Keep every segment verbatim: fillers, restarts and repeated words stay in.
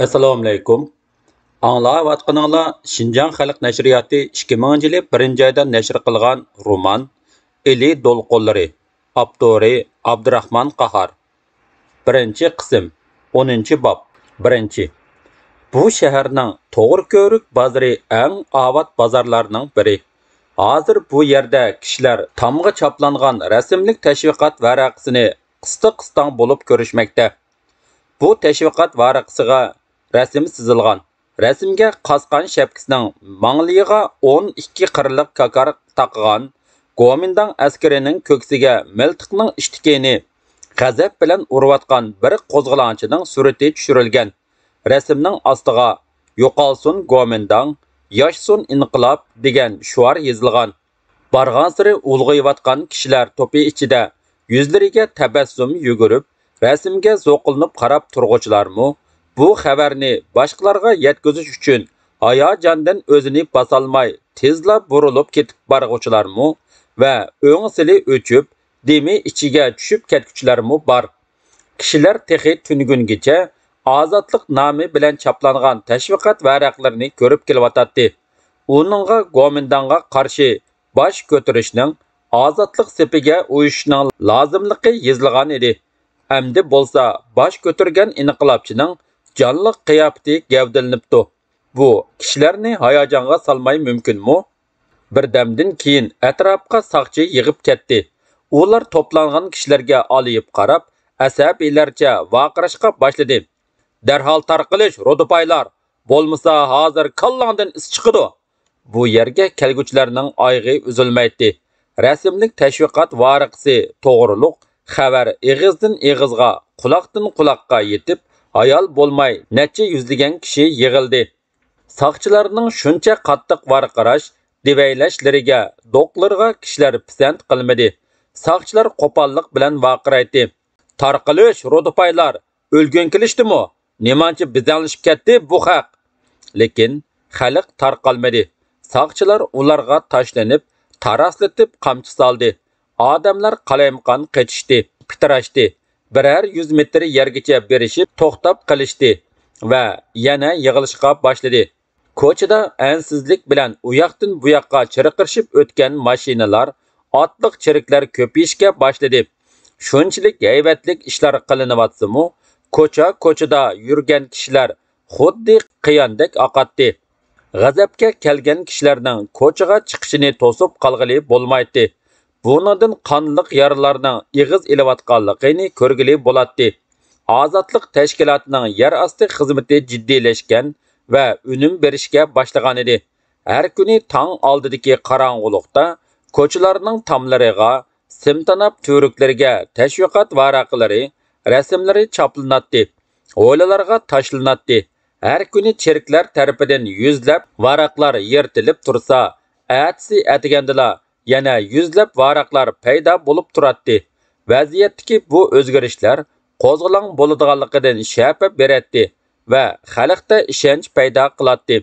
ئەسسالامۇئەلەيكۇم. ئاڭلاۋاتقىنىڭلار شىنجاڭ خەلق نەشرىياتى ئىككى مىڭىنچى يىلى بىرىنچى ئايدا نەشر قىلغان رومان ئىلى دولقۇنلىرى، ئاپتورى ئابدۇراخمان قاھار. بىرىنچى قىسىم، ئونىنچى باب. بىرىنچى. بۇ شەھەرنىڭ توغرا كۆۋرۈك بازىرى ئەڭ ئاۋات بازارلارنىڭ بىرى. ھازىر بۇ يەردە كىشىلەر تامغا چاپلانغان رەسىملىك تەشۋىقات ۋەرەقىسىنى قىستاق-قىستاڭ بولۇپ كۆرۈشمەكتە. بۇ تەشۋىقات ۋەرىقىسىغا رەسىم سىزىلغان. رەسىمگە قاسقان شەپكىسىنىڭ ماڭلىيىغا ئون ئىككى قىرلىق كاكار تاقىغان گومىنداڭ ئەسكىرىنىڭ كۆكسىگە مىلتىقنىڭ ئىشتىكىنى غەزەپ بىلەن ئۇرۇۋاتقان بىر قوزغىلاڭچىنىڭ سۈرىتى چۈشۈرۈلگەن. رەسىمنىڭ ئاستىغا «يوقالسۇن گومىنداڭ، ياشىسۇن ئىنقىلاب» دېگەن شوئار يېزىلغان. بارغانسېرى ئۇلغىيىۋاتقان كىشىلەر توپى ئىچىدە يۈزلىرىگە تەبەسسۇم يۈگۈرۈپ، رەسىمگە زوقلىنىپ قاراپ تۇرغۇچىلارمۇ، بۇ خەۋەرنى باشقىلارغا يەتكۈزۈش ئۈچۈن ھاياجاندىن ئۆزىنى باسالماي تېزلا بۇرۇلۇپ كېتىپ بارغۇچىلارمۇ ۋە ئۆڭسىلى ئۆچۈپ، دېمى ئىچىگە چۈشۈپ كەتكۈچىلەرمۇ بار. كىشىلەر تېخى تۈنۈگۈنگىچە ئازادلىق نامى بىلەن چاپلانغان تەشۋىقات ۋەرەقلىرىنى كۆرۈپ كېلىۋاتاتتى. ئۇنىڭغا گومىنداڭغا قارشى باش كۆتۈرۈشنىڭ، ئازادلىق سېپىگە ئۇيۇشۇشنىڭ لازىملىقى يېزىلغان ئىدى. ئەمدى بولسا باش كۆتۈرگەن ئىنقىلابچىنىڭ جانلىق قىياپىتى گەۋدىلىنىپتۇ. بۇ كىشىلەرنى ھاياجانغا سالماي مۇمكىنمۇ؟ بىردەمدىن كېيىن ئەتراپقا ساقچى يىغىپ كەتتى. ئۇلار توپلانغان كىشىلەرگە ئالىيىپ قاراپ، ئەسەبىيلەرچە ۋارقىراشقا باشلىدى. «دەرھال تارقىلىش، رۇدۇپايلار! بولمىسا ھازىر كاللاڭدىن ئىس چىقىدۇ!» بۇ يەرگە كەلگۈچىلەرنىڭ ئايىغى ئۈزۈلمەيتتى. رەسىملىك تەشۋىقات ۋارىقىسى توغرۇلۇق خەۋەر ئېغىزدىن ئېغىزغا، قۇلاقتىن قۇلاققا يېتىپ، ھايال بولماي نەچچە يۈزلىگەن كىشى يىغىلدى. ساقچىلارنىڭ شۇنچە قاتتىق ۋارقىراش، دېۋەيلەشلىرىگە، دوقلىرىغا كىشىلەر پىسەنت قىلمىدى. ساقچىلار قوپاللىق بىلەن ۋارقىرايتتى: «تارقىلىش، رۇدۇپايلار! ئۆلگۈڭ كېلىشتىمۇ؟ نېمانچە بېزەڭلىشىپ كەتتى بۇ خەق!» لېكىن خەلق تارقالمىدى. ساقچىلار ئۇلارغا تاشلىنىپ، تاراسلىتىپ قامچا سالدى. ئادەملەر قالايمىقان قېچىشتى، پىتىراشتى. بىرەر يۈز مېتىر يەرگىچە بېرىشىپ توختاپ قېلىشتى ۋە يەنە يىغىلىشقا باشلىدى. كوچىدا ئەنسىزلىك بىلەن ئۇياقتىن بۇياققا چىرقىرىشىپ ئۆتكەن ماشىنىلار، ئاتلىق چېرىكلەر كۆپىيىشكە باشلىدى. شۇنچىلىك ھەيۋەتلىك ئىشلار قىلىنىۋاتسىمۇ، كوچا-كوچىدا يۈرگەن كىشىلەر خۇددى قىياندەك ئاقاتتى. غەزەپكە كەلگەن كىشىلەرنىڭ كوچىغا چىقىشىنى توسۇپ قالغىلى بولمايتتى. بۇنىڭدىن قانلىق يارىلارنىڭ ئېغىز ئېلىۋاتقانلىقىنى كۆرگىلى بولاتتى. ئازادلىق تەشكىلاتىنىڭ يەر ئاستى خىزمىتى جىددىيلەشكەن ۋە ئۈنۈم بېرىشكە باشلىغانىدى. ھەر كۈنى تاڭ ئالدىدىكى قاراڭغۇلۇقتا كوچىلارنىڭ تاملىرىغا، سىم تاناپ تۈۋرۈكلىرىگە تەشۋىقات ۋاراقلىرى، رەسىملىرى چاپلىناتتى، ھويلىلارغا تاشلىناتتى. ھەر كۈنى چېرىكلەر تەرىپىدىن يۈزلەپ ۋاراقلار يىرتىلىپ تۇرسا، ئەتىسى ئەتىگەندىلا يەنە يۈزلەپ ۋاراقلار پەيدا بولۇپ تۇراتتى. ۋەزىيەتتىكى بۇ ئۆزگىرىشلەر قوزغىلاڭ بولىدىغانلىقىدىن شەپە بېرەتتى ۋە خەلقتە ئىشەنچ پەيدا قىلاتتى.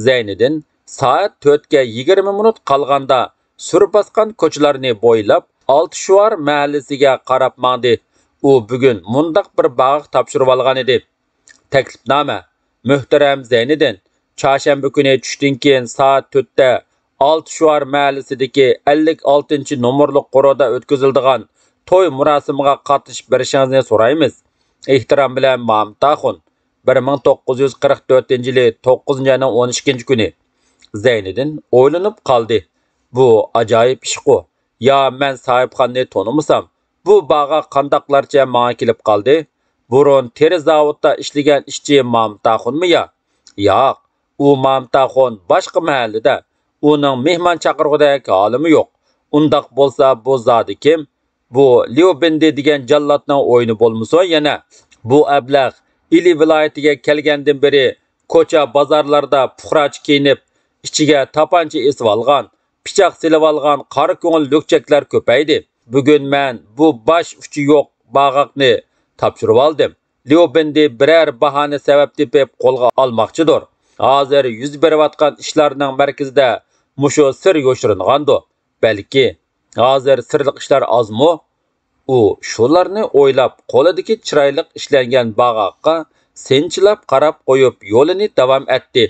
زەينىدىن سائەت تۆتكە يىگىرمە مىنۇت قالغاندا سۈر باسقان كوچىلارنى بويلاپ، ئالتە شوئار مەھەللىسىگە قاراپ ماڭدى. ئۇ بۈگۈن مۇنداق بىر باغاق تاپشۇرۇۋالغانىدى. تەكلىپنامە. مۆھتەرەم زەينىدىن، چارشەنبە كۈنى چۈشتىن كېيىن سائەت تۆتتە ئالتە شوئار مەھەللىسىدىكى ئەللىك ئالتىنچى نومۇرلۇق قورۇدا ئۆتكۈزۈلىدىغان توي مۇراسىمىغا قاتنىشىپ بېرىشىڭىزنى سورايمىز. ئېھتىرام بىلەن، مامۇت ئاخۇن. بىر مىڭ توققۇز يۈز قىرىق تۆتىنچى يىلى توققۇزىنچى ئاينىڭ ئون ئىككىنچى كۈنى. زەينىدىن ئويلىنىپ قالدى. بۇ ئاجايىپ ئىشقۇ. يا مەن ساھىبخاننى تونۇمىسام، بۇ باغاق قانداقلارچە ماڭا كېلىپ قالدى؟ بۇرۇن تېرە زاۋۇتتا ئىشلىگەن ئىشچى مامۇت ئاخۇنمۇ يا؟ ياق، ئۇ مامۇت ئاخۇن باشقا مەھەللىدە. ئۇنىڭ مېھمان چاقىرغۇدەك ھالىمۇ يوق. ئۇنداق بولسا بۇ زادى كىم؟ بۇ ليۇ بىندى دېگەن جاللاتنىڭ ئويۇنى بولمىسۇن يەنە؟ بۇ ئەبلەخ ئىلى ۋىلايىتىگە كەلگەندىن بېرى كوچا بازارلاردا پۇقراچە كىيىنىپ، ئىچىگە تاپانچا ئېسىۋالغان، پىچاق سېلىۋالغان قارا كۆڭۈل لۈكچەكلەر كۆپەيدى. بۈگۈن مەن بۇ باش ئۇچى يوق باغاقنى تاپشۇرۇۋالدىم. ليۇ بىندى بىرەر باھانە سەۋەب تېپىپ قولغا ئالماقچىدۇر. ھازىر يۈز بېرىۋاتقان ئىشلارنىڭ مەركىزىدە مۇشۇ سىر يوشۇرۇنغاندۇ؟ بەلكى ھازىر سىرلىق ئىشلار ئازمۇ؟ ئۇ شۇلارنى ئويلاپ، قولىدىكى چىرايلىق ئىشلەنگەن باغاققا سىنچىلاپ قاراپ قويۇپ يولىنى داۋام ئەتتى.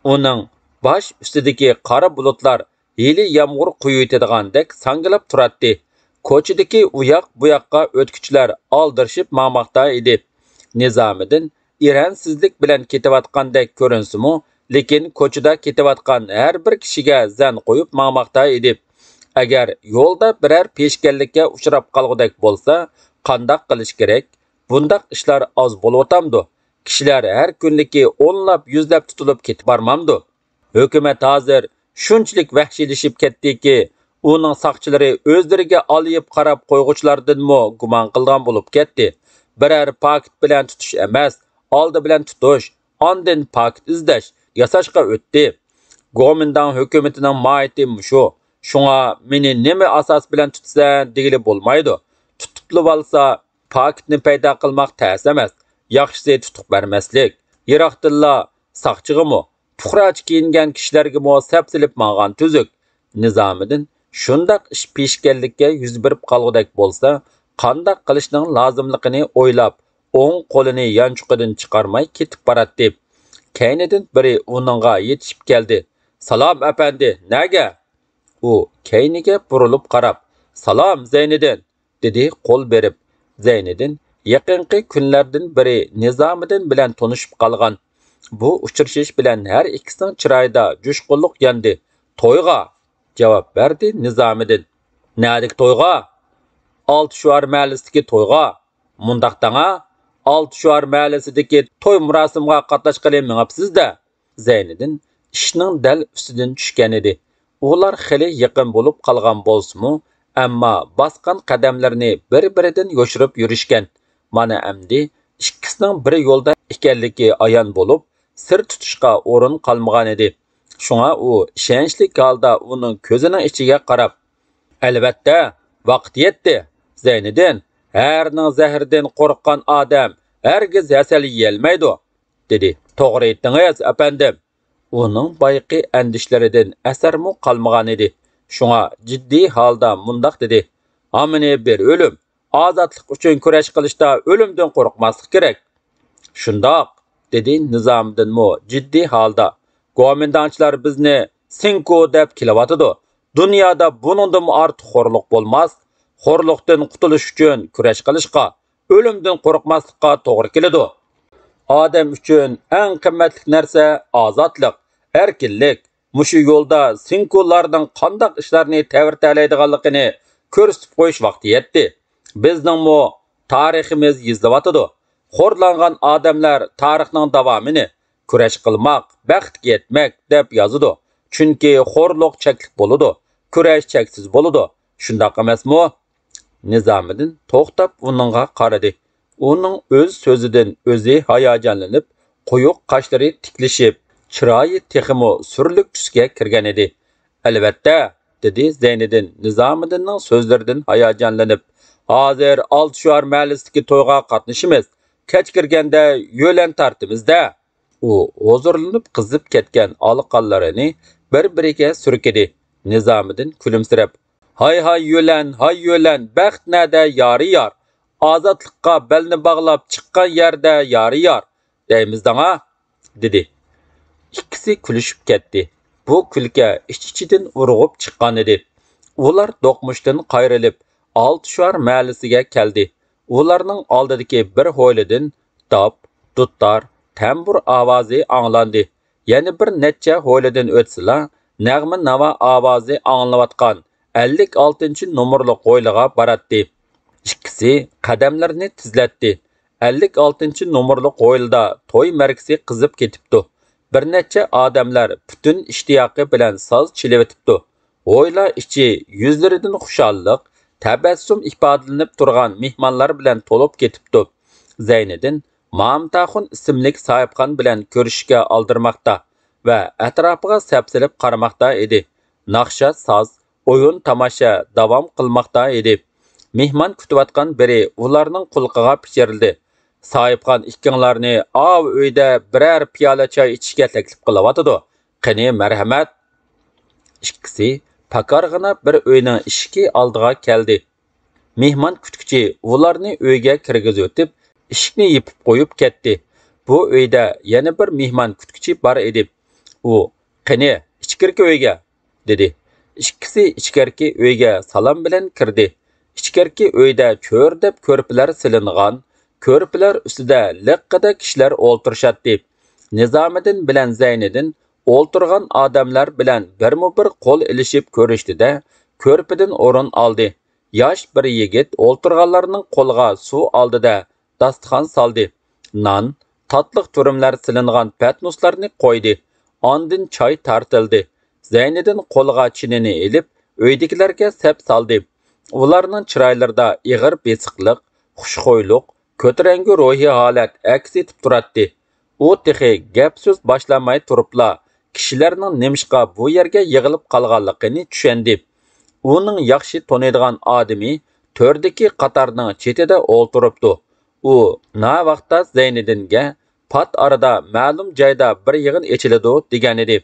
ئۇنىڭ باش ئۈستىدىكى قارا بۇلۇتلار ھېلى يامغۇر قۇيۇۋېتىدىغاندەك ساڭگىلاپ تۇراتتى. كوچىدىكى ئۇياق-بۇياققا ئۆتكۈچىلەر ئالدىرىشىپ ماڭماقتا ئىدى. نىزامىدىن ئىرەنسىزلىك بىلەن كېتىۋاتقاندەك كۆرۈنسىمۇ، لېكىن كوچىدا كېتىۋاتقان ھەر بىر كىشىگە زەن قويۇپ ماڭماقتا ئىدى. ئەگەر يولدا بىرەر پېشكەللىككە ئۇچراپ قالغۇدەك بولسا، قانداق قىلىش كېرەك؟ بۇنداق ئىشلار ئاز بولۇۋاتامدۇ؟ كىشىلەر ھەر كۈنلۈكى ئونلاپ، يۈزلەپ تۇتۇلۇپ كېتىپ بارمامدۇ؟ ھۆكۈمەت ھازىر شۇنچىلىك ۋەھشىيلىشىپ كەتتىكى، ئۇنىڭ ساقچىلىرى ئۆزلىرىگە ئالىيىپ قاراپ قويغۇچىلاردىنمۇ گۇمان قىلىدىغان بولۇپ كەتتى. بىرەر پاكىت بىلەن تۇتۇش ئەمەس، ئالدى بىلەن تۇتۇش، ئاندىن پاكىت ئىزدەش، ياساشقا ئۆتتى. گومىنداڭ ھۆكۈمىتىنىڭ ماھىيىتى مۇشۇ. شۇڭا مېنى نېمە ئاساس بىلەن تۇتىسەن دېگىلى بولمايدۇ. تۇتۇپلىۋالسا، پاكىتنى پەيدا قىلماق تەس ئەمەس. ياخشىسى تۇتۇق بەرمەسلىك. يىراقتىنلا ساقچىغىمۇ، پۇقراچە كىيىنگەن كىشىلەرگىمۇ سەپسېلىپ ماڭغان تۈزۈك. نىزامىدىن شۇنداق ئىش پېشكەللىككە يۈز بېرىپ قالغۇدەك بولسا، قانداق قىلىشنىڭ لازىملىقىنى ئويلاپ، ئوڭ قولىنى يانچۇقىدىن چىقارماي كېتىپ باراتتى. كەينىدىن بىرى ئۇنىڭغا يېتىشىپ كەلدى. «سالام، ئەپەندى، نەگە؟» ئۇ كەينىگە بۇرۇلۇپ قاراپ، «سالام، زەينىدىن!» دېدى قول بېرىپ. زەينىدىن يېقىنقى كۈنلەردىن بېرى نىزامىدىن بىلەن تونۇشۇپ قالغان. بۇ ئۇچرىشىش بىلەن ھەر ئىككىسىنىڭ چىرايىدا جۇشقۇنلۇق ياندى. «تويغا!» جاۋاب بەردى نىزامىدىن. «نەدىكى تويغا؟» «ئالتە شوئار مەھەللىسىدىكى تويغا.» «مۇنداق دەڭا، ئالتە شوئار مەھەللىسىدىكى توي مۇراسىمىغا قاتناشقىلى مېڭىپسىز-دە.» زەينىدىن ئىشنىڭ دەل ئۈستىدىن چۈشكەنىدى. ئۇلار خېلى يېقىن بولۇپ قالغان بولسىمۇ، ئەمما باسقان قەدەملىرىنى بىر-بىرىدىن يوشۇرۇپ يۈرۈشكەن. مانا ئەمدى ئىككىسىنىڭ بىر يولدا ئىكەنلىكى ئايان بولۇپ، سىر تۇتۇشقا ئورۇن قالمىغانىدى. شۇڭا ئۇ ئىشەنچلىك ھالدا ئۇنىڭ كۆزىنىڭ ئىچىگە قاراپ، «ئەلۋەتتە، ۋاقىت يەتتى، زەينىدىن، ھەرىنىڭ زەھىرىدىن قورققان ئادەم ھەرگىز ھەسەل يېيەلمەيدۇ.» دېدى. «توغرا ئېيتتىڭىز، ئەپەندىم.» ئۇنىڭ بايىقى ئەندىشىلىرىدىن ئەسەرمۇ قالمىغانىدى. شۇڭا جىددىي ھالدا مۇنداق دېدى: «ھامىنى بىر ئۆلۈم، ئازادلىق ئۈچۈن كۈرەش قىلىشتا ئۆلۈمدىن قورقماسلىق كېرەك.» «شۇنداق»، دېدى نىزامىدىنمۇ جىددىي ھالدا. «گومىنداڭچىلار بىزنى سىنكۇ دەپ كېلىۋاتىدۇ. دۇنيادا بۇنىڭدىنمۇ ئارتۇق خورلۇق بولماس. خورلۇقتىن قۇتۇلۇش ئۈچۈن كۈرەش قىلىشقا، ئۆلۈمدىن قورقماسلىققا توغرا كېلىدۇ. ئادەم ئۈچۈن ئەڭ قىممەتلىك نەرسە ئازادلىق، ئەركىنلىك. مۇشۇ يولدا سىنكۇلارنىڭ قانداق ئىشلارنى تەۋرىتەلەيدىغانلىقىنى كۆرسىتىپ قويۇش ۋاقتى يەتتى. بىزنىڭمۇ تارىخىمىز يېزىلىۋاتىدۇ. خورلانغان ئادەملەر تارىخنىڭ داۋامىنى كۈرەش قىلماق، بەختكە يەتمەك دەپ يازىدۇ. چۈنكى خورلۇق چەكلىك بولىدۇ، كۈرەش چەكسىز بولىدۇ. شۇنداق ئەمەسمۇ؟» نىزامىدىن توختاپ ئۇنىڭغا قارىدى. ئۇنىڭ ئۆز سۆزىدىن ئۆزى ھاياجانلىنىپ، قويۇق قاشلىرى تىكلىشىپ، چىرايى تېخىمۇ سۈرلۈك تۈسكە كىرگەنىدى. «ئەلۋەتتە»، دېدى زەينىدىن نىزامىدىننىڭ سۆزلىرىدىن ھاياجانلىنىپ. «ھازىر ئالتە شوئار مەھەللىسىدىكى تويغا قاتنىشىمىز. كەچ كىرگەندە يۆلەن تارتىمىز-دە.» ئۇ ھۇزۇرلىنىپ قىزىپ كەتكەن ئالىقانلىرىنى بىر-بىرىگە سۈركىدى. نىزامىدىن كۈلۈمسىرەپ، «ھاي، ھاي، يۆلەن، ھاي، يۆلەن، بەخت نەدە يارى يار؟ ئازادلىققا بەلنى باغلاپ چىققان يەردە يارى يار دەيمىز داڭا.» دېدى. ئىككىسى كۈلۈشۈپ كەتتى. بۇ كۈلكە ئىچ-ئىچىدىن ئۇرغۇپ چىققانىدى. ئۇلار دوقمۇشتىن قايرىلىپ، ئالتە شوئار مەھەللىسىگە كەلدى. ئۇلارنىڭ ئالدىدىكى بىر ھويلىدىن داپ، دۇتار، تەمبۇر ئاۋازى ئاڭلاندى. يەنە بىر نەچچە ھويلىدىن ئۆتسىلا، نەغمە-ناۋا ئاۋازى ئاڭلىنىۋاتقان ئەللىك ئالتىنچى نومۇرلۇق ھويلىغا باراتتى. ئىككىسى قەدەملىرىنى تېزلەتتى. ئەللىك ئالتىنچى نومۇرلۇق ھويلىدا توي مەرىكىسى قىزىپ كېتىپتۇ. بىر نەچچە ئادەملەر پۈتۈن ئىشتىياقى بىلەن ساز چېلىۋېتىپتۇ. ھويلا ئىچى يۈزلىرىدىن خۇشاللىق، تەبەسسۇم ئىپادىلىنىپ تۇرغان مېھمانلار بىلەن تولۇپ كېتىپتۇ. زەينىدىن مامتاخۇن ئىسىملىك ساھىبخان بىلەن كۆرۈشۈشكە ئالدىرىماقتا ۋە ئەتراپىغا سەپسېلىپ قارىماقتا ئىدى. ناخشا، ساز، ئويۇن-تاماشا داۋام قىلماقتا ئىدى. مېھمان كۈتۈۋاتقان بىرى ئۇلارنىڭ قۇلىقىغا پىچىرلىدى: «ساھىبخان ئىككىڭلارنى ئاۋۇ ئۆيدە بىرەر پىيالە چاي ئىچىشكە تەكلىپ قىلىۋاتىدۇ. قېنى، مەرھەمەت!» ئىككىسى پاكارغىنا بىر ئۆينىڭ ئىشىكى ئالدىغا كەلدى. مېھمان كۈتكۈچى ئۇلارنى ئۆيگە كىرگۈزۈۋېتىپ، ئىشىكنى يېپىپ قويۇپ كەتتى. بۇ ئۆيدە يەنە بىر مېھمان كۈتكۈچى بار ئىدى. ئۇ، «قېنى، ئىچكىرىكى ئۆيگە!» دېدى. ئىككىسى ئىچكىرىكى ئۆيگە سالام بىلەن كىردى. ئىچكىرىكى ئۆيدە چۆرىدەپ كۆرپىلەر سېلىنغان، كۆرپىلەر ئۈستىدە لىققىدە كىشىلەر ئولتۇرۇشاتتى. نىزامىدىن بىلەن زەينىدىن ئولتۇرغان ئادەملەر بىلەن بىرمۇ بىر قول ئېلىشىپ كۆرۈشتى-دە، كۆرپىدىن ئورۇن ئالدى. ياش بىر يىگىت ئولتۇرغانلارنىڭ قولىغا سۇ ئالدى-دە، داستىخان سالدى. نان، تاتلىق تۈرۈملەر سېلىنغان پەتنۇسلارنى قويدى. ئاندىن چاي تارتىلدى. زەينىدىن قولىغا چىنىنى ئېلىپ، ئۆيدىكىلەرگە سەپ سالدى. ئۇلارنىڭ چىرايلىرىدا ئېغىر بېسىقلىق، خۇشخۇيلۇق، كۆتۈرەڭگۈ روھىي ھالەت ئەكس ئېتىپ تۇراتتى. ئۇ تېخى گەپ-سۆز باشلانماي تۇرۇپلا، كىشىلەرنىڭ نېمىشقا بۇ يەرگە يىغىلىپ قالغانلىقىنى چۈشەندى. ئۇنىڭ ياخشى تونۇيدىغان ئادىمى تۆردىكى قاتارنىڭ چېتىدە ئولتۇرۇپتۇ. ئۇ ناۋاقتا زەينىدىنگە، «پات ئارىدا مەلۇم جايدا بىر يىغىن ئېچىلىدۇ» دېگەنىدى.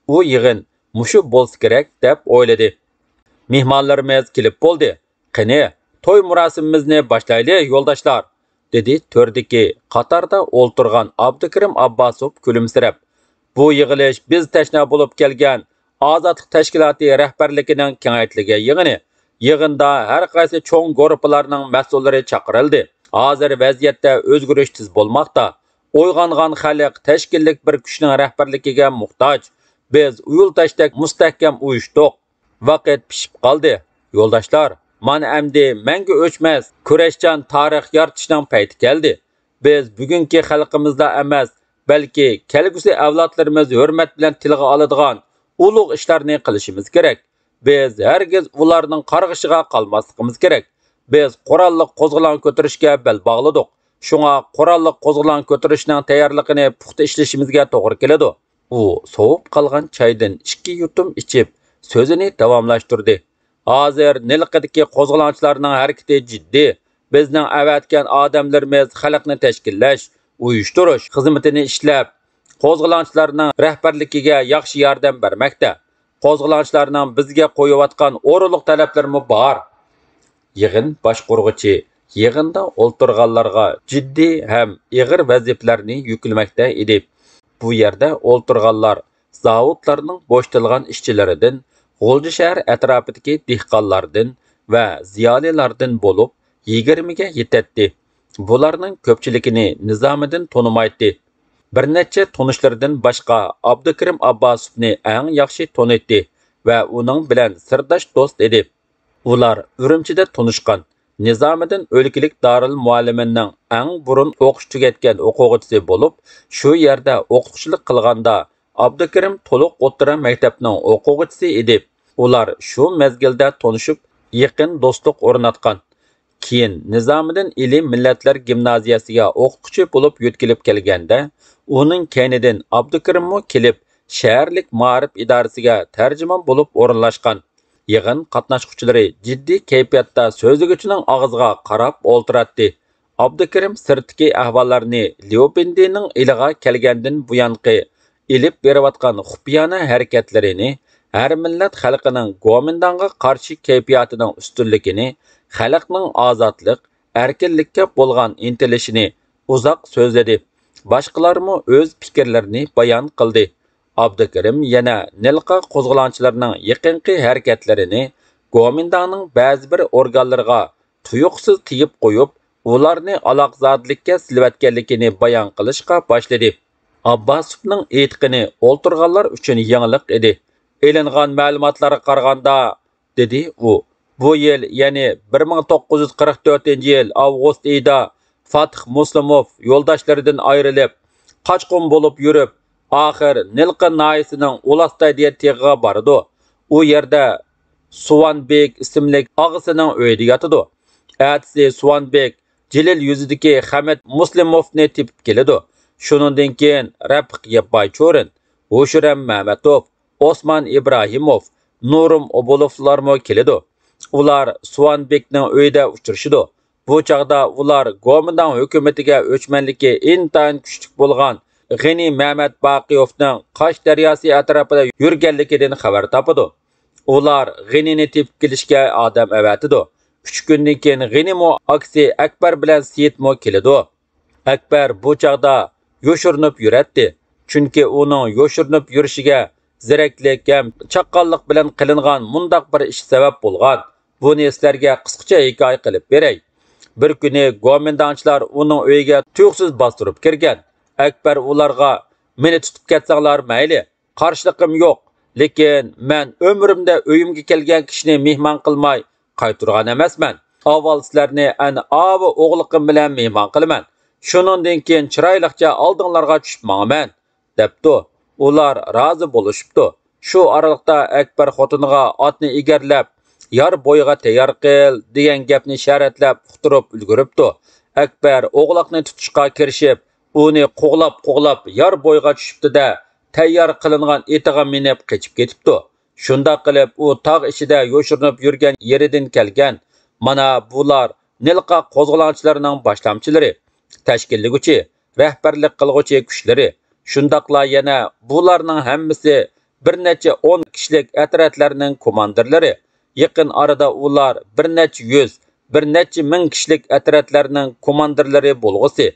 ئۇ يىغىن مۇشۇ بولسا كېرەك، دەپ ئويلىدى. «مېھمانلىرىمىز كېلىپ بولدى. قېنى، توي مۇراسىمىمىزنى باشلايلى، يولداشلار!» دېدى تۆردىكى قاتاردا ئولتۇرغان ئابدۇكېرىم ئابباسوف كۈلۈمسىرەپ. «بۇ يىغىلىش بىز تەشنا بولۇپ كەلگەن ئازادلىق تەشكىلاتى رەھبەرلىكىنىڭ كېڭەيتىلگەن يىغىنى. يىغىندا ھەر قايسى چوڭ گۇرۇپپىلارنىڭ مەسئۇللىرى چاقىرىلدى. ھازىر ۋەزىيەتتە ئۆزگىرىش تېز بولماقتا. ئويغانغان خەلق تەشكىللىك بىر كۈچنىڭ رەھبەرلىكىگە موھتاج. بىز ئۇيۇل تاشتەك مۇستەھكەم ئۇيۇشتۇق. ۋاقىت پىشىپ قالدى. يولداشلار، مانا ئەمدى مەڭگۈ ئۆچمەس كۈرەشچان تارىخ يارىتىشنىڭ پەيتى كەلدى. بىز بۈگۈنكى خەلقىمىزلا ئەمەس، بەلكى كەلگۈسى ئەۋلادلىرىمىز ھۆرمەت بىلەن تىلغا ئالىدىغان ئۇلۇغ ئىشلارنى قىلىشىمىز كېرەك. بىز ھەرگىز ئۇلارنىڭ قارغىشىغا قالماسلىقىمىز كېرەك. بىز قوراللىق قوزغىلاڭ كۆتۈرۈشكە بەل باغلىدۇق. شۇڭا قوراللىق قوزغىلاڭ كۆتۈرۈشنىڭ تەييارلىقىنى پۇختا ئىشلىشىمىزگە توغرا كېلىدۇ.» ئۇ سوۋۇپ قالغان چايدىن ئىككى يۇتۇم ئىچىپ، سۆزىنى داۋاملاشتۇردى. «ھازىر نىلقىدىكى قوزغىلاڭچىلارنىڭ ھەرىكىتى جىددىي. بىزنىڭ ئەۋەتكەن ئادەملىرىمىز خەلقنى تەشكىللەش، ئۇيۇشتۇرۇش خىزمىتىنى ئىشلەپ، قوزغىلاڭچىلارنىڭ رەھبەرلىكىگە ياخشى ياردەم بەرمەكتە. قوزغىلاڭچىلارنىڭ بىزگە قويۇۋاتقان ئورۇنلۇق تەلەپلىرىمۇ بار.» يىغىن باشقۇرغۇچى يىغىندا ئولتۇرغانلارغا جىددىي ھەم ئېغىر ۋەزىپىلەرنى يۈكلىمەكتە ئىدى. بۇ يەردە ئولتۇرغانلار زاۋۇتلارنىڭ بوشىتىلغان ئىشچىلىرىدىن، غۇلجا شەھەر ئەتراپىدىكى دېھقانلاردىن ۋە زىيالىيلاردىن بولۇپ، يىگىرمىگە يېتەتتى. بۇلارنىڭ كۆپچىلىكىنى نىزامىدىن تونۇمايتتى. بىر نەچچە تونۇشلىرىدىن باشقا ئابدۇكېرىم ئابباسوفنى ئەڭ ياخشى تونۇيتتى ۋە ئۇنىڭ بىلەن سىرداش دوست ئىدى. ئۇلار ئۈرۈمچىدە تونۇشقان. نىزامىدىن ئۆلكىلىك دارىلمۇئەللىمىننىڭ ئەڭ بۇرۇن ئوقۇش تۈگەتكەن ئوقۇغۇچىسى بولۇپ، شۇ يەردە ئوقۇتقۇچىلىق قىلغاندا، ئابدۇكېرىم تولۇق ئوتتۇرا مەكتەپنىڭ ئوقۇغۇچىسى ئىدى. ئۇلار شۇ مەزگىلدە تونۇشۇپ، يېقىن دوستلۇق ئورناتقان. كېيىن نىزامىدىن ئىلى مىللەتلەر گىمنازىيەسىگە ئوقۇتقۇچى بولۇپ يۆتكىلىپ كەلگەندە، ئۇنىڭ كەينىدىن ئابدۇكېرىممۇ كېلىپ، شەھەرلىك مائارىپ ئىدارىسىگە تەرجىمان بولۇپ ئورۇنلاشقان. يىغىن قاتناشقۇچىلىرى جىددىي كەيپىياتتا سۆزلىگۈچىنىڭ ئاغزىغا قاراپ ئولتۇراتتى. ئابدۇكېرىم سىرتتىكى ئەھۋاللارنى ليۇبىندىنىڭ ئىلىغا كەلگەندىن بۇيانقى ئېلىپ بېرىۋاتقان خۇپىيانە ھەرىكەتلىرىنى، ھەر مىللەت خەلقىنىڭ گومىنداڭغا قارشى كەيپىياتىنىڭ ئۈستۈنلۈكىنى، خەلقنىڭ ئازادلىق، ئەركىنلىككە بولغان ئىنتىلىشىنى ئۇزاق سۆزلىدى. باشقىلارمۇ ئۆز پىكىرلىرىنى بايان قىلدى. ئابدۇكېرىم يەنە نىلقا قوزغىلاڭچىلىرىنىڭ يېقىنقى ھەرىكەتلىرىنى، گومىنداڭنىڭ بەزى بىر ئورگانلىرىغا تۇيۇقسىز تېگىپ قويۇپ، ئۇلارنى ئالاقزادىلىككە سېلىۋەتكەنلىكىنى بايان قىلىشقا باشلىدى. ئابباسوفنىڭ ئېيتقىنى ئولتۇرغانلار ئۈچۈن يېڭىلىق ئىدى. ئېلىنغان مەلۇماتلارغا قارىغاندا، دېدى ئۇ، بۇ يىل، يەنى بىر مىڭ توققۇز يۈز قىرىق تۆتىنچى يىل ئاۋغۇست ئېيىدا فاتىھ مۇسلىموف يولداشلىرىدىن ئايرىلىپ، قاچقۇن بولۇپ يۈرۈپ، ئاخىر نىلقا ناھىيەسىنىڭ ئۇلاستاي دېگەن تېغىغا بارىدۇ. ئۇ يەردە سۇۋانبېك ئىسىملىك ئاغىسىنىڭ ئۆيىدە ياتىدۇ. ئەتىسى سۇۋانبېك جېلىل يۈزىدىكى خەمەت مۇسلىموفنى تېپىپ كېلىدۇ. شۇنىڭدىن كېيىن رەپىق بايچورىن، ھوشۇرەم مەمەتوف، ئوسمان ئىبراھىموف، نۇرۇم ئوبۇلوفلارمۇ كېلىدۇ. ئۇلار سۇۋانبېكنىڭ ئۆيىدە ئۇچرىشىدۇ. بۇ چاغدا ئۇلار گومىنداڭ ھۆكۈمىتىگە ئۆچمەنلىكى ئىنتايىن كۈچلۈك بولغان غېنى مەمەت باقىيوفنىڭ قاش دەرياسى ئەتراپىدا يۈرگەنلىكىدىن خەۋەر تاپىدۇ. ئۇلار غېنىنى تېپىپ كېلىشكە ئادەم ئەۋەتىدۇ. ئۈچ كۈندىن كېيىن غېنىمۇ ئاكىسى ئەكبەر بىلەن سېيىتمۇ كېلىدۇ. ئەكبەر بۇ چاغدا يوشۇرۇنۇپ يۈرەتتى. چۈنكى ئۇنىڭ يوشۇرۇنۇپ يۈرۈشىگە زېرەكلىك ھەم چاققانلىق بىلەن قىلىنغان مۇنداق بىر ئىش سەۋەب بولغان. بۇنى سىلەرگە قىسقىچە ھېكايە قىلىپ بېرەي. بىر كۈنى گومىنداڭچىلار ئۇنىڭ ئۆيىگە تۇيۇقسىز باستۇرۇپ كىرگەن. ئەكبەر ئۇلارغا، مېنى تۇتۇپ كەتسەڭلار مەيلى، قارشىلىقىم يوق، لېكىن مەن ئۆمرۈمدە ئۆيۈمگە كەلگەن كىشىنى مېھمان قىلماي قايتۇرغان ئەمەسمەن. ئاۋۋال سىلەرنى ئەنئاۋۇ ئوغلىقىم بىلەن مېھمان قىلىمەن. شۇنىڭدىن كېيىن چىرايلىقچە ئالدىڭلارغا چۈشۈپ ماڭىمەن، دەپتۇ. ئۇلار رازى بولۇشۇپتۇ. شۇ ئارىلىقتا ئەكبەر خوتۇنىغا ئاتنى ئېگەرلەپ، يار بويىغا تەييار قىل، دېگەن گەپنى شەرەتلەپ ئۇقتۇرۇپ ئۈلگۈرۈپتۇ. ئەكبەر ئوغلاقنى تۇتۇشقا كىرىشىپ، ئۇنى قوغلاپ-قوغلاپ يار بويىغا چۈشۈپتۇ-دە، تەييار قىلىنغان ئېتىغا مىنىپ قېچىپ كېتىپتۇ. شۇنداق قىلىپ ئۇ تاغ ئىچىدە يوشۇرۇنۇپ يۈرگەن يېرىدىن كەلگەن. مانا بۇلار نىلقا قوزغىلاڭچىلىرىنىڭ باشلامچىلىرى، تەشكىللىگۈچى، رەھبەرلىك قىلغۇچى كۈچلىرى. شۇنداقلا يەنە بۇلارنىڭ ھەممىسى بىر نەچچە ئون كىشىلىك ئەترەتلەرنىڭ كوماندىرلىرى. يېقىن ئارىدا ئۇلار بىر نەچچە يۈز، بىر نەچچە مىڭ كىشىلىك ئەترەتلەرنىڭ كوماندىرلىرى بولغۇسى.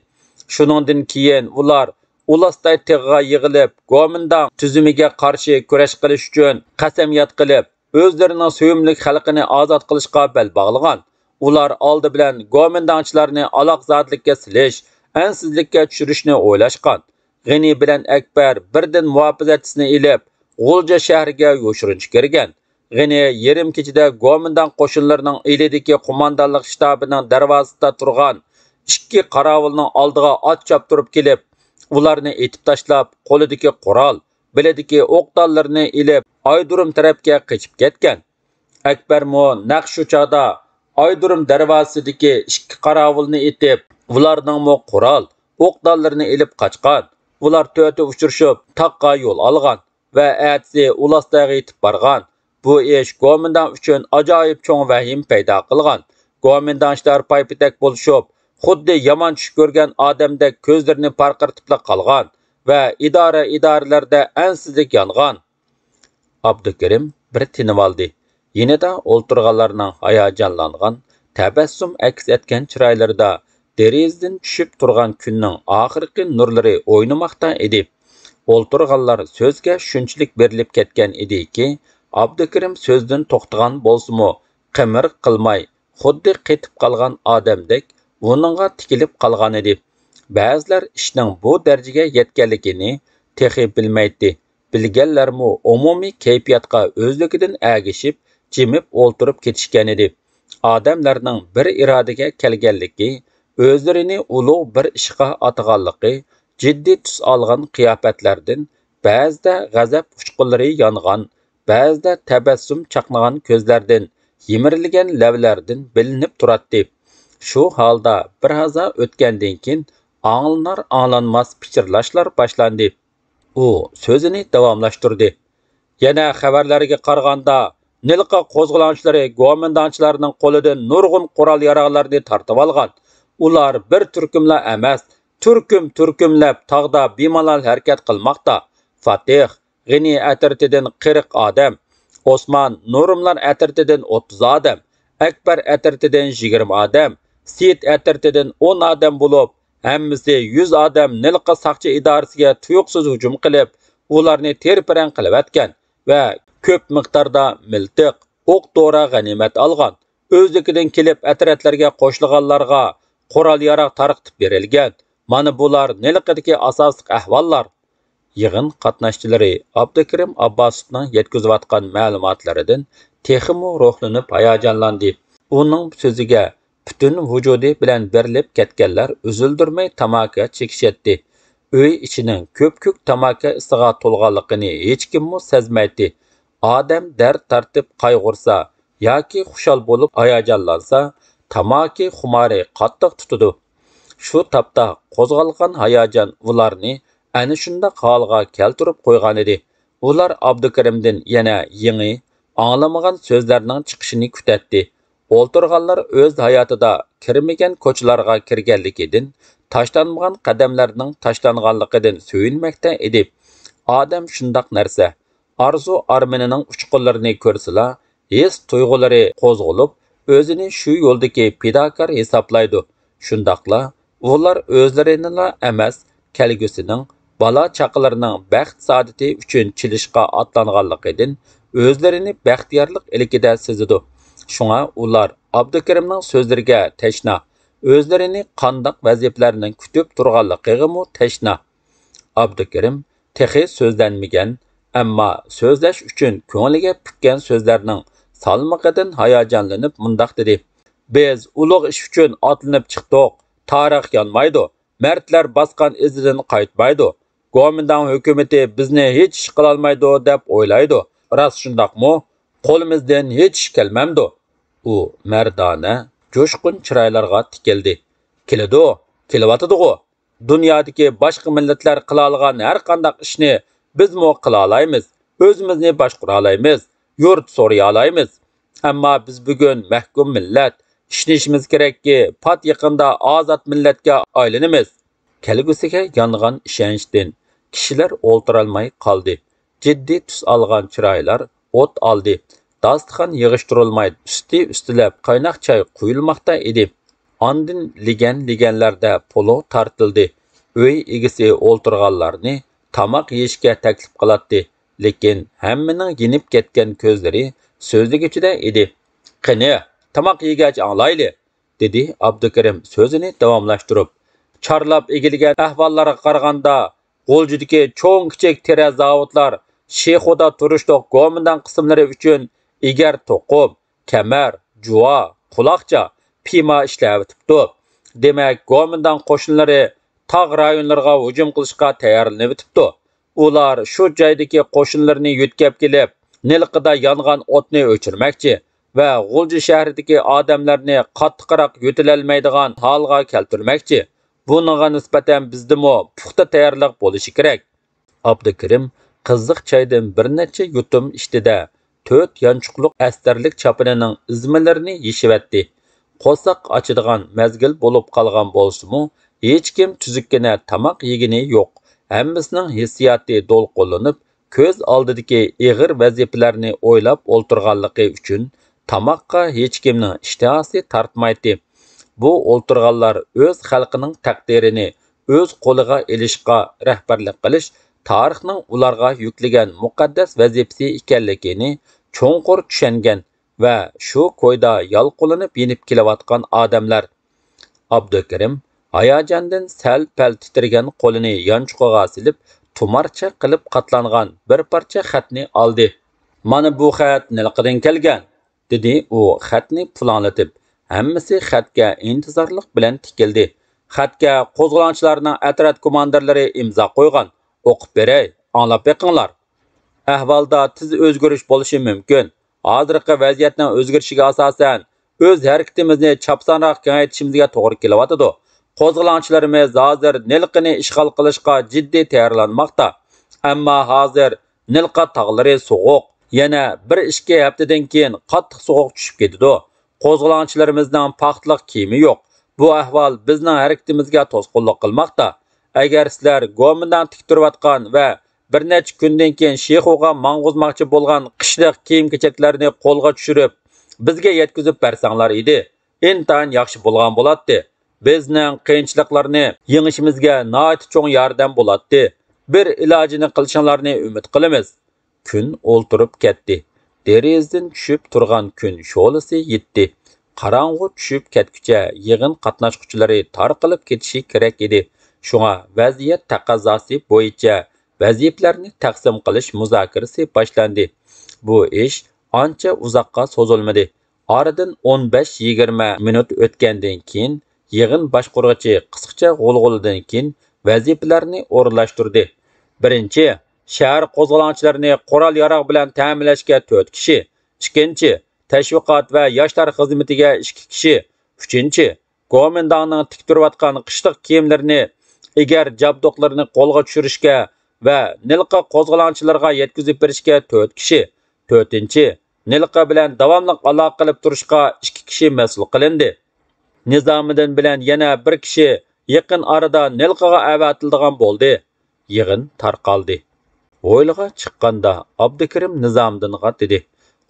شۇنىڭدىن كېيىن ئۇلار ئۇلاستاي تېغىغا يىغىلىپ، گومىنداڭ تۈزۈمىگە قارشى كۈرەش قىلىش ئۈچۈن قەسەمياد قىلىپ، ئۆزلىرىنىڭ سۆيۈملۈك خەلقىنى ئازاد قىلىشقا بەل باغلىغان. ئۇلار ئالدى بىلەن گومىنداڭچىلارنى ئالاقزادىلىككە سېلىش، ئەنسىزلىككە چۈشۈرۈشنى ئويلاشقان. غېنى بىلەن ئەكبەر بىردىن مۇھاپىزەتچىسىنى ئېلىپ، غۇلجا شەھىرىگە يوشۇرۇنچە كىرگەن. غېنى يېرىم كېچىدە گومىنداڭ قوشۇنلىرىنىڭ ئىلىدىكى قوماندانلىق شتابىنىڭ دەرۋازىسىدا تۇرغان ئىككى قاراۋۇلنىڭ ئالدىغا ئات چاپتۇرۇپ كېلىپ، ئۇلارنى ئېتىپ تاشلاپ، قولىدىكى قورال، بېلىدىكى ئوق-دانلىرىنى ئېلىپ، ئايدۇرۇم تەرەپكە قېچىپ كەتكەن. ئەكبەرمۇ نەق شۇ چاغدا ئايدۇرۇم دەرۋازىسىدىكى ئىككى قاراۋۇلنى ئېتىپ، ئۇلارنىڭمۇ قورال، ئوق-دانلىرىنى ئېلىپ قاچقان. ئۇلار تۆتى ئۇچرىشىپ، تاغقا يول ئالغان ۋە ئەتىسى ئۇلاستايغا يېتىپ بارغان. بۇ ئىش گومىنداڭ ئۈچۈن ئاجايىپ چوڭ ۋەھىمە پەيدا قىلغان. گومىنداڭچىلار پايپېتەك بولۇشۇپ، خۇددى يامان چۈش كۆرگەن ئادەمدەك كۆزلىرىنى پارقىرىتىپلا قالغان ۋە ئىدارە-ئىدارىلەردە ئەنسىزلىك يانغان. ئابدۇكېرىم بىر تىنىۋالدى. يېنىدا ئولتۇرغانلارنىڭ ھاياجانلانغان، تەبەسسۇم ئەكس ئەتكەن چىرايلىرىدا دېرىزىدىن چۈشۈپ تۇرغان كۈننىڭ ئاخىرقى نۇرلىرى ئوينىماقتا ئىدى. ئولتۇرغانلار سۆزگە شۇنچىلىك بېرىلىپ كەتكەن ئىدىكى، ئابدۇكېرىم سۆزدىن توختىغان بولسىمۇ، قىمىر قىلماي، خۇددى قېتىپ قالغان ئادەمدەك ئۇنىڭغا تىكىلىپ قالغانىدى. بەزىلەر ئىشنىڭ بۇ دەرىجىگە يەتكەنلىكىنى تېخى بىلمەيتتى. بىلگەنلەرمۇ ئومۇمىي كەيپىياتقا ئۆزلۈكىدىن ئەگىشىپ، جىمىپ ئولتۇرۇپ كېتىشكەنىدى. ئادەملەرنىڭ بىر ئىرادىگە كەلگەنلىكى، ئۆزلىرىنى ئۇلۇغ بىر ئىشقا ئاتىغانلىقى، جىددىي تۈس ئالغان قىياپەتلەردىن، بەزىدە غەزەپ ئۇچقۇنلىرى يانغان، بەزىدە تەبەسسۇم چاقنىغان كۆزلەردىن، يىمىرىلگەن لەۋلەردىن بىلىنىپ تۇراتتى. شۇ ھالدا بىر ھازا ئۆتكەندىن كېيىن، ئاڭلىنار-ئاڭلانماس پىچىرلاشلار باشلاندى. ئۇ سۆزىنى داۋاملاشتۇردى. يەنە خەۋەرلەرگە قارىغاندا، نىلقا قوزغىلاڭچىلىرى گومىنداڭچىلارنىڭ قولىدىن نۇرغۇن قورال-ياراغلارنى تارتىۋالغان. ئۇلار بىر تۈركۈملا ئەمەس، تۈركۈم-تۈركۈملەپ تاغدا بىمالال ھەرىكەت قىلماقتا. فاتىھ، غېنى ئەترىتىدىن قىرىق ئادەم، ئوسمان، نۇرۇملار ئەترىتىدىن ئوتتۇز ئادەم، ئەكبەر ئەترىتىدىن يىگىرمە ئادەم، سېيىت ئەترىتىدىن ئون ئادەم بولۇپ، ھەممىسى يۈز ئادەم نىلقا ساقچى ئىدارىسىگە تۇيۇقسىز ھۇجۇم قىلىپ، ئۇلارنى تېرە-پەرەڭ قىلىۋەتكەن ۋە كۆپ مىقداردا مىلتىق، ئوق-دورا غەنىيمەت ئالغان. ئۆزلۈكىدىن كېلىپ ئەترەتلەرگە قوشۇلغانلارغا قورال-ياراغ تارقىتىپ بېرىلگەن. مانا بۇلار نىلقىدىكى ئاساسلىق ئەھۋاللار. يىغىن قاتناشچىلىرى ئابدۇكېرىم ئابباسوفنىڭ يەتكۈزۈۋاتقان مەلۇماتلىرىدىن تېخىمۇ روھلىنىپ ھاياجانلاندى. ئۇنىڭ سۆزىگە پۈتۈن ۋۇجۇدى بىلەن بېرىلىپ كەتكەنلەر ئۈزۈلدۈرمەي تاماكا چېكىشەتتى. ئۆي ئىچىنىڭ كۆپكۆك تاماكا ئىسىغا تولغانلىقىنى ھېچكىممۇ سەزمەيتتى. ئادەم دەرد تارتىپ قايغۇرسا ياكى خۇشال بولۇپ ھاياجانلانسا، تاماكا خۇمارى قاتتىق تۇتىدۇ. شۇ تاپتا قوزغالغان ھاياجان ئۇلارنى ئەنە شۇنداق ھالغا كەلتۈرۈپ قويغانىدى. ئۇلار ئابدۇكېرىمدىن يەنە يېڭى، ئاڭلىمىغان سۆزلەرنىڭ چىقىشىنى كۈتەتتى. ئولتۇرغانلار ئۆز ھاياتىدا كىرمىگەن كوچىلارغا كىرگەنلىكىدىن، تاشلانمىغان قەدەملەرنىڭ تاشلانغانلىقىدىن سۆيۈنمەكتە ئىدى. ئادەم شۇنداق نەرسە. ئارزۇ-ئارمىنىنىڭ ئۇچقۇنلىرىنى كۆرسىلا، ھېس-تۇيغۇلىرى قوزغىلىپ، ئۆزىنى شۇ يولدىكى پىداكار ھېسابلايدۇ. شۇنداقلا ئۇلار ئۆزلىرىنىلا ئەمەس، كەلگۈسىنىڭ، بالا-چاقىلىرىنىڭ بەخت-سائادىتى ئۈچۈن چېلىشقا ئاتلانغانلىقىدىن ئۆزلىرىنى بەختىيارلىق ئىلكىدە سېزىدۇ. شۇڭا ئۇلار ئابدۇكېرىمنىڭ سۆزلىرىگە تەشنا، ئۆزلىرىنى قانداق ۋەزىپىلەرنىڭ كۈتۈپ تۇرغانلىقىغىمۇ تەشنا. ئابدۇكېرىم تېخى سۆزلەنمىگەن، ئەمما سۆزلەش ئۈچۈن كۆڭلىگە پۈككەن سۆزلەرنىڭ سالمىقىدىن ھاياجانلىنىپ مۇنداق دېدى: «بىز ئۇلۇغ ئىش ئۈچۈن ئاتلىنىپ چىقتۇق. تارىخ يانمايدۇ. مەردلەر باسقان ئىزىدىن قايتمايدۇ. گومىنداڭ ھۆكۈمىتى بىزنى ھېچ ئىش قىلالمايدۇ دەپ ئويلايدۇ. راست شۇنداقمۇ؟ قولىمىزدىن ھېچ ئىش كەلمەمدۇ؟» ئۇ مەردانە، جۇشقۇن چىرايلارغا تىكىلدى. «كېلىدۇ، كېلىۋاتىدىغۇ. دۇنيادىكى باشقا مىللەتلەر قىلالىغان ھەر قانداق ئىشنى بىزمۇ قىلالايمىز، ئۆزىمىزنى باشقۇرالايمىز، يۇرت سورىيالايمىز. ئەمما بىز بۈگۈن مەھكۇم مىللەت، ئىشىنىشىمىز كېرەككى، پات يېقىندا ئازاد مىللەتكە ئايلىنىمىز.» كەلگۈسىگە يانغان ئىشەنچتىن كىشىلەر ئولتۇرالماي قالدى. جىددىي تۈس ئالغان چىرايلار ئوت ئالدى. داستىخان يىغىشتۇرۇلماي، ئۈستى ئۈستىلەپ قايناق چاي قۇيۇلماقتا ئىدى. ئاندىن لېگەن-لېگەنلەردە پولۇ تارتىلدى. ئۆي ئىگىسى ئولتۇرغانلارنى تاماق يېيىشكە تەكلىپ قىلاتتى، لېكىن ھەممىنىڭ يېنىپ كەتكەن كۆزلىرى سۆزلىگۈچىدە ئىدى. «قېنى، تاماق يېگەچ ئاڭلايلى!» دېدى ئابدۇكېرىم سۆزىنى داۋاملاشتۇرۇپ. «چارلاپ ئىگىلىگەن ئەھۋاللارغا قارىغاندا، غۇلجىدىكى چوڭ-كىچىك تېرە زاۋۇتلار شىخۇدا تۇرۇشلۇق گومىنداڭ قىسىملىرى ئۈچۈن ئېگەر توقۇم، كەمەر، جۇۋا، قۇلاقچا، پىيما ئىشلەۋېتىپتۇ. دېمەك، گومىنداڭ قوشۇنلىرى تاغ رايونلىرىغا ھۇجۇم قىلىشقا تەييارلىنىۋېتىپتۇ. ئۇلار شۇ جايدىكى قوشۇنلىرىنى يۆتكەپ كېلىپ، نىلقىدا يانغان ئوتنى ئۆچۈرمەكچى ۋە غۇلجا شەھىرىدىكى ئادەملەرنى قاتتىقراق يۆتىلەلمەيدىغان ھالغا كەلتۈرمەكچى. بۇنىڭغا نىسبەتەن بىزدىمۇ پۇختا تەييارلىق بولۇشى كېرەك.» ئابدۇكېرىم قىزىق چايدىن بىر نەچچە يۇتۇم ئىچتى-دە، تۆت يانچۇقلۇق ئەستەرلىك چاپىنىنىڭ ئىزمىلىرىنى يېشىۋەتتى. قورساق ئاچىدىغان مەزگىل بولۇپ قالغان بولسىمۇ، ھېچكىم تۈزۈككىنە تاماق يېگىنى يوق. ھەممىسىنىڭ ھېسسىياتى دولقۇنلىنىپ، كۆز ئالدىدىكى ئېغىر ۋەزىپىلەرنى ئويلاپ ئولتۇرغانلىقى ئۈچۈن تاماققا ھېچكىمنىڭ ئىشتىھاسى تارتمايتتى. بۇ ئولتۇرغانلار ئۆز خەلقىنىڭ تەقدىرىنى ئۆز قولىغا ئېلىشقا رەھبەرلىك قىلىش تارىخنىڭ ئۇلارغا يۈكلىگەن مۇقەددەس ۋەزىپىسى ئىكەنلىكىنى چوڭقۇر چۈشەنگەن ۋە شۇ كويدا يالقۇنلىنىپ يېنىپ كېلىۋاتقان ئادەملەر. ئابدۇكېرىم ھاياجاندىن سەل-پەل تىترىگەن قولىنى يانچۇقىغا سېلىپ، تۇمارچە قىلىپ قاتلانغان بىر پارچە خەتنى ئالدى. «مانا بۇ خەت نىلقىدىن كەلگەن.» دېدى ئۇ خەتنى پۇلاڭلىتىپ. ھەممىسى خەتكە ئىنتىزارلىق بىلەن تىكىلدى. «خەتكە قوزغىلاڭچىلارنىڭ ئەترەت كوماندىرلىرى ئىمزا قويغان. ئوقۇپ بېرەي، ئاڭلاپ بېقىڭلار. ئەھۋالدا تېز ئۆزگىرىش بولۇشى مۇمكىن. ھازىرقى ۋەزىيەتنىڭ ئۆزگىرىشىگە ئاساسەن، ئۆز ھەرىكىتىمىزنى چاپسانراق كېڭەيتىشىمىزگە توغرا كېلىۋاتىدۇ. قوزغىلاڭچىلىرىمىز ھازىر نىلقىنى ئىشغال قىلىشقا جىددىي تەييارلانماقتا. ئەمما ھازىر نىلقا تاغلىرى سوغۇق. يەنە بىر ئىككى ھەپتىدىن كېيىن قاتتىق سوغۇق چۈشۈپ كېتىدۇ. قوزغىلاڭچىلىرىمىزنىڭ پاختىلىق كىيىمى يوق. بۇ ئەھۋال بىزنىڭ ھەرىكىتىمىزگە توسقۇنلۇق قىلماقتا. ئەگەر سىلەر گومىنداڭ تىك تۇرۇۋاتقان ۋە بىر نەچچە كۈندىن كېيىن شىخۇغا ماڭغۇزماقچى بولغان قىشلىق كىيىم-كېچەكلەرنى قولغا چۈشۈرۈپ، بىزگە يەتكۈزۈپ بەرسەڭلار ئىدى. ئىنتايىن ياخشى بولغان بولاتتى. بىزنىڭ قىيىنچىلىقلارنى يېڭىشىمىزگە ناھايىتى چوڭ ياردەم بولاتتى. بىر ئىلاجىنى قىلىشىڭلارنى ئۈمىد قىلىمىز.» كۈن ئولتۇرۇپ كەتتى. دېرىزىدىن چۈشۈپ تۇرغان كۈن شولىسى يىتتى. قاراڭغۇ چۈشۈپ كەتكۈچە يىغىن قاتناشقۇچىلىرى تارقىلىپ كېتىشى كېرەك ئىدى. شۇڭا ۋەزىيەت تەقەززاسى بويىچە ۋەزىپىلەرنى تەقسىم قىلىش مۇزاكىرىسى باشلاندى. بۇ ئىش ئانچە ئۇزاققا سوزۇلمىدى. ئارىدىن ئون بەش يىگىرمە مىنۇت ئۆتكەندىن كېيىن، يىغىن باشقۇرغۇچى قىسقىچە غۇلغۇلىدىن كېيىن ۋەزىپىلەرنى ئورۇنلاشتۇردى. بىرىنچى، شەھەر قوزغىلاڭچىلىرىنى قورال-ياراغ بىلەن تەمىنلەشكە تۆت كىشى. ئىككىنچى، تەشۋىقات ۋە ياشلار خىزمىتىگە ئىككى كىشى. ئۈچىنچى، گومىنداڭنىڭ تىك تۇرۇۋاتقان قىشلىق كىيىملىرىنى، ئېگەر جابدۇقلىرىنى قولغا چۈشۈرۈشكە ۋە نىلقا قوزغىلاڭچىلىرىغا يەتكۈزۈپ بېرىشكە تۆت كىشى. تۆتىنچى، نىلقا بىلەن داۋاملىق ئالاقە قىلىپ تۇرۇشقا ئىككى كىشى مەسئۇل قىلىندى. نىزامىدىن بىلەن يەنە بىر كىشى يېقىن ئارىدا نىلقىغا ئەۋەتىلىدىغان بولدى. يىغىن تارقالدى. ھويلىغا چىققاندا ئابدۇكېرىم نىزامىدىنغا دېدى: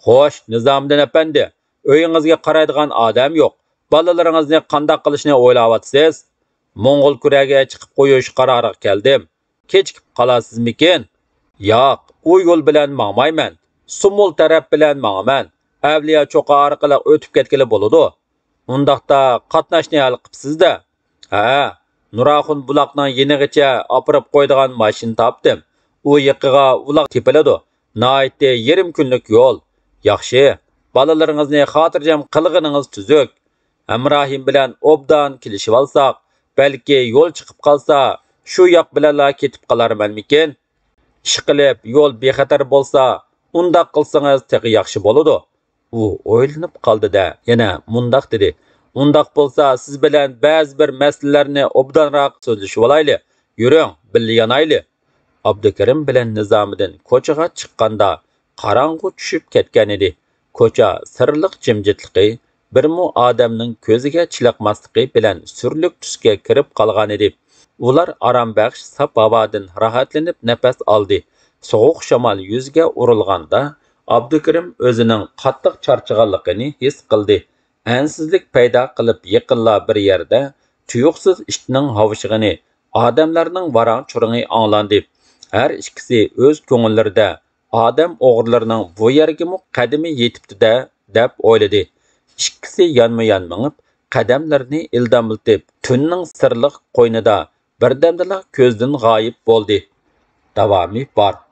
«خوش، نىزامىدىن ئەپەندى، ئۆيىڭىزگە قارايدىغان ئادەم يوق. بالىلىرىڭىزنى قانداق قىلىشنى ئويلاۋاتىسىز؟» موڭغۇل كۈرەگە چىقىپ قويۇش قارارىغا كەلدىم. كېچىكىپ قالارسىزمىكىن؟ ياق، ئۇ يول بىلەن ماڭمايمەن. سۇمۇل تەرەپ بىلەن ماڭىمەن. ئەۋلىيا چوققا ئارقىلىق ئۆتۈپ كەتكىلى بولىدۇ. ئۇنداقتا قاتناشنى ھەل قىپسىز-دە. ھە، نۇراخۇن بۇلاقنىڭ يېنىغىچە ئاپىرىپ قويىدىغان ماشىنا تاپتىم. ئۇ يېقىغا ئۇلاق تېپىلىدۇ. ناھايىتى يېرىم كۈنلۈك يول. ياخشى، بالىلىرىڭىزنى خاتىرجەم قىلغىنىڭىز تۈزۈك. ھەمراھىم بىلەن ئوبدان كېلىشىۋالساق، بەلكى يول چىقىپ قالسا، شۇ ياق بىلەنلا كېتىپ قالارمەنمىكىن؟ ئىشقىلىپ يول بىخەتەر بولسا، ئۇنداق قىلسىڭىز تېخى ياخشى بولىدۇ. ئۇ ئويلىنىپ قالدى-دە، يەنە مۇنداق دېدى: ئۇنداق بولسا، سىز بىلەن بەزى بىر مەسىلىلەرنى ئوبدانراق سۆزلىشىۋالايلى. يۈرۈڭ، بىللە يانايلى. ئابدۇكېرىم بىلەن نىزامىدىن كوچىغا چىققاندا، قاراڭغۇ چۈشۈپ كەتكەنىدى. كوچا سىرلىق جىمجىتلىقى، بىرمۇ ئادەمنىڭ كۆزىگە چېلىقماسلىقى بىلەن سۈرلۈك تۈسكە كىرىپ قالغانىدى. ئۇلار ئارام بەخش ساپ ھاۋادىن راھەتلىنىپ نەپەس ئالدى. سوغۇق شامال يۈزىگە ئۇرۇلغاندا، ئابدۇكېرىم ئۆزىنىڭ قاتتىق چارچىغانلىقىنى ھېس قىلدى. ئەنسىزلىك پەيدا قىلىپ يېقىنلا بىر يەردە تۇيۇقسىز ئىتنىڭ ھاۋشىغىنى، ئادەملەرنىڭ ۋاراڭ-چۇرۇڭى ئاڭلاندى. ھەر ئىككىسى ئۆز كۆڭۈللىرىدە: ئادەم ئوغرىلىرىنىڭ بۇ يەرگىمۇ قەدىمى يېتىپتۇ-دە، دەپ ئويلىدى. ئىككىسى يانمۇ-يان مېڭىپ، قەدەملىرىنى ئىلداملىتىپ، تۈننىڭ سىرلىق قوينىدا بىردەمدىلا كۆزدىن غايىب بولدى. داۋامى بار.